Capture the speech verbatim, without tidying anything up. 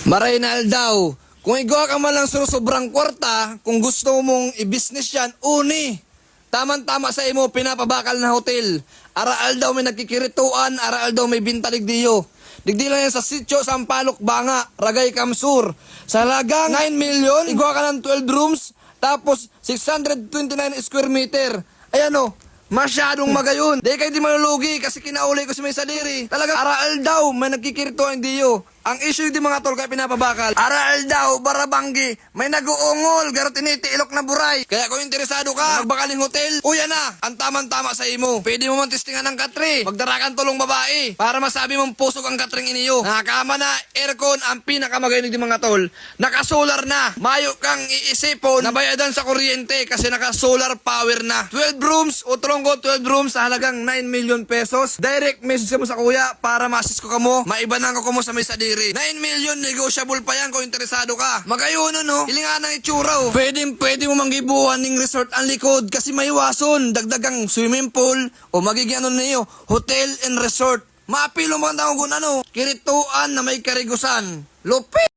Maray na aldaw, kung igwa ka man lang surusobrang kwarta, kung gusto mong i-business yan, uni. Tamang-tama sa imo, pinapabakal na hotel. Araal daw may nagkikirituan, araal daw may binta digdiyo. Digdi lang yan sa Sitio Sampaloc, Banga, Ragay, Camsur. Sa halagang nine million, igwa ka ng twelve rooms, tapos six hundred twenty-nine square meter. Ayan o, masyadong magayon. Di kayo di malulugi kasi kinaulay ko si may sadiri. Talaga, araal daw may nagkikirituan digdiyo. Ang issue di mga tol kaya pinapabakal. Araal daw, barabanggi, may nag-uungol, garo tinitiilok na buray. Kaya kung interesado ka, magbakal ning hotel, uya na, ang tamang-tama sa imo. Pwede mo man testingan ng katre, magdara kang tulong babae, para masabi mong pusog ang katreng iniyo. Nakakama na, aircon, ang pinakamagayon di mga tol. Nakasolar na, mayo kang iisipon na bayadan sa kuryente kasi naka-solar power na. Twelve rooms, o trongo, twelve rooms sa halagang nine million pesos. Direct message mo sa kuya para ma-assist ko kamo. Maibanan ko kamo sa may sadiri. Nine million, negotiable pa yan kung interesado ka. Magayon, no? Hilingan ang itsura, oh. Pwedeng, pwede mo manggibuhan ning resort ang likod kasi maiwason. Dagdagang swimming pool o magiging ano niyo, hotel and resort. Maapilo mo ang tawag kun ano, kirituan na may karigusan. Lupit!